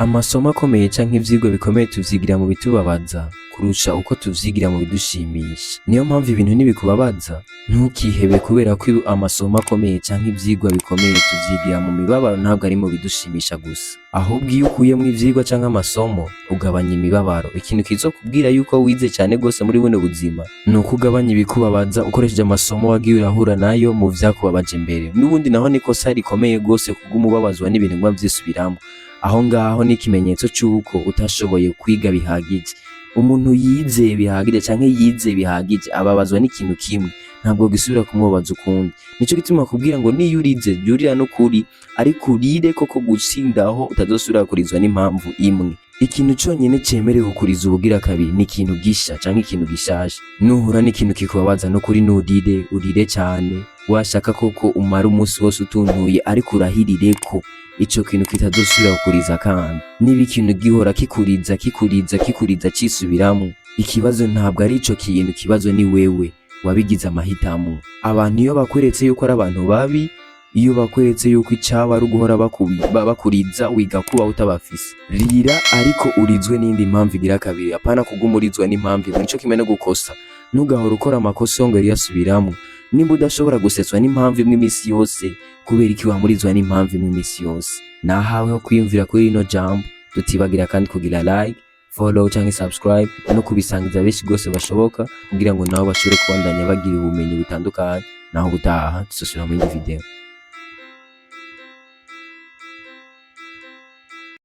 Amasomo akomeye canke ivyigwa bikomeye tuvyigira mu bitubabaza kurusha uko tuvyigira mu bidushimisha. Niyo mpamvu ibintu nibikubabaza ntukihebe, kubera ko amasomo akomeye canke ivyigwa bikomeye tuvyigira mu mibabaro, ntabwo ari mu bidushimisha gusa. Ahubwo iyo ukuyemwo ivyigwa canke amasomo, ugabanya imibabaro. Ikintu kizokubwira yuko wize cane gose muri buno buzima ni uko ugabanya ibikubabaza ukoresheje amasomo wagiye urahura nayo mu vyakubabaje mbere. N'ubundi naho ni ikosa rikomeye gose kuguma ubabazwa n'ibintu biguma vyisubiramwo. Aho ngaho ni ikimenyetso c'uko utashoboye kwiga bihagije. Umuntu yize bihagije canke yize bihagije ababazwa n'ikintu kimwe, ntabwo gisubira kumubabaza ukundi. Nico gituma kubwira ngo niyo urize, jya urira n'ukuri, ariko urire koko gutsindaho utazosubira kurizwa n'impamvu imwe. Ikintu conyene cemerewe kukuriza ubugira kabiri ni ikintu gisha canke ikintu gishasha. Nuhura n'ikintu kikubabaza, n'ukuri nurire, urire cane, washaka koko umara umunsi wose utuntuye, ariko urahirire ko ico kintu kitazosubira kukuriza. Kandi niba ikintu gihora kikuriza, kikuriza, kikuriza, cisubiramwo, ikibazo ntabwo ari ico kintu, ikibazo ni wewe wabigize amahitamo. Abantu iyo bakweretse yuko ari abantu babi, iyo bakweretse yuko icaba ari uguhora bakuriza, wiga kuba utabafise. Rira, ariko urizwe n'indi mpamvu igira kabiri, apana kuguma urizwa n'impamvu imwe. Nico kimwe no gukosa, ntugahora ukora amakosa yongera uyasubiramwo. Nimba udashobora gusetswa n'impamvu imwe imisi yose, kubera iki wamurizwa n'impamvu imwe imisi yose? Nahawe ho kwiyumvira kuri rino jambo. Tutibagira kandi kugira like, follow canke subscribe, no kubisangiza benshi gose bashoboka, kugira ngo nabo bashobore kubandanya bagira ubumenyi butandukanye. Naho ubutaha, tuzosubira mu yindi video.